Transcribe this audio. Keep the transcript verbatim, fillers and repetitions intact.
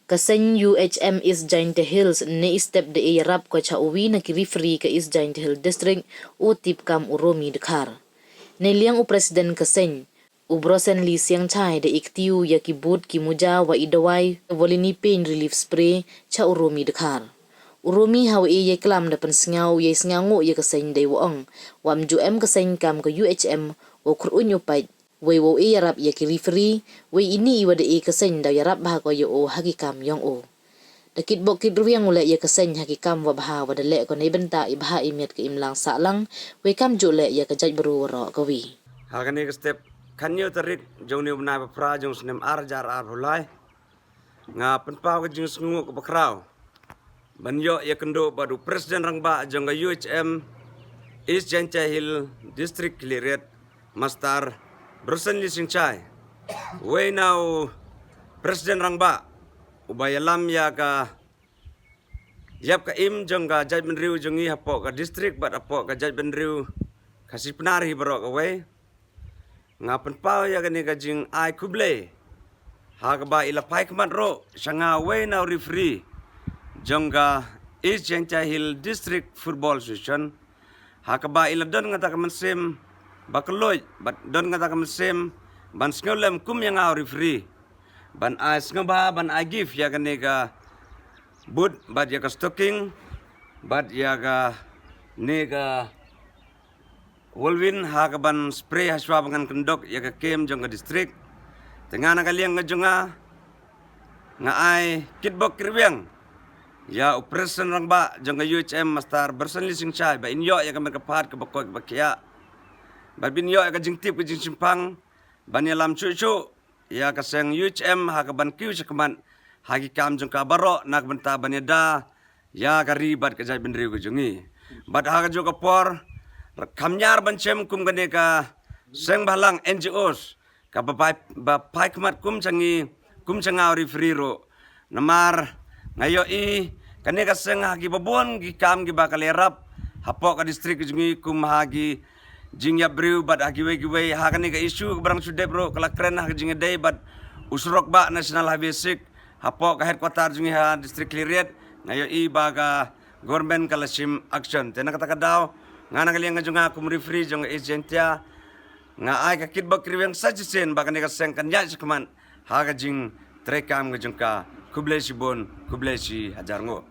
Ka seng U H M East Jaintia Hills ne i step da e ïarap ko cha uwi na ki referee ka East Jaintia Hill District u tip kam u Romi Dkhar. Ne liang u president ka seng u Brosen Li Siangchai da i ktiu ïa ki boot ki muja wa i dawai Volini Pain Relief Spray cha u Romi Dkhar. U Romi ha wa e ïa klam da pynsngaw ïa i sngaw ngu ïa ka seng da i wa ong wam ju em ka seng kam ka U H M u khruñ u pait wei wow e ïarap ïa ki referee, wei ini i wa da e ka seng daw ïarap bha ko ïa o ha ki kam yong o. Da kit bok kit rwiang u leh ïa ka seng ha ki kam wa bha wa da leh ko nei bynta i bha i miat ka imlang sahlang, wei kam ju leh ïa ka jait bru waroh ka wi. Ha kane ka step khañiew tarik jong ni u bnai ba phra jong snem ar hajar ar phew lai. Nga pynpaw ka jingsngew ka bakhraw ban ïoh ïa kynduh bad u president rangbah jong ka U H M East Jaintia Hill District Khliehriat, Master Brosen Li Siangchai. Wei na u president rangbah uba ïalam ïa ka ïap ka im jong ka jaitbynriew jong ngi hapoh ka district bad hapoh ka jaitbynriew Khasi Pnar hi baroh kawei. Nga pynpaw ïa kane ka jingai khublei ha kaba i la phai khmat ruh sha nga wei na u referee jong ka East Jaintia Hill District Football Association ha kaba i la don kata ka mynsiem ba kylluid bad don kata ka mynsiem ban sngewlem kum ïa nga u referee ban ai sngewbha ban ai gift ïa kane ka boot bad ïa ka stocking bad ïa kane ka whirlwind ha kaban spray ha shuwa ba ngan kyndok ïa ka kem jong ka district. Te nga na ka liang ka jong nga nga ai kit bok kit rwiang ïa u president rangbah jong ka U H M Master Brosen Li Siangchai ba in ïoh ïa ka met ka phad kaba koit kaba khiah bad ba in ïoh ïa ka jingtip ka jingshemphang ban ïalam shuh shuh ïa ka seng U H M ha kaban kiew shakhmat ha ki kam jong ka baroh na ka bynta ban ïada ïa ka ri bad ka jaitbynriew ka jong ngi. Bad ha kajuh ka por kham ñiar ban shem kum kane ka seng bhalang N G Os kaba phai, ba phai khmat kum cha ngi, kum cha nga u referee ruh. Namar nga ïohi kane ka seng ha kiba bun ki kam kiba ka la ïarap hapoh ka district ka jong ngi kum ha ki jingïap briew bad ha kiwei kiwei. Ha kane ka issue kaba rang shu dep ruh ka la kren ha ka jingïadei bad u surok ba National Highway six hapoh ka headquarter jong ngi ha district Khliehriat. Nga ïohi ba ka government ka la shim action. Te na kata ka daw nga na ka liang ka jong nga kum referee jong ka East Jaintia nga ai ka kit bok kit rwiang sa shisien ba kane ka seng kan ïaid shakhmat ha ka jingtreikam ka jong ka. Khublei shibun, khublei shi hajar nguh.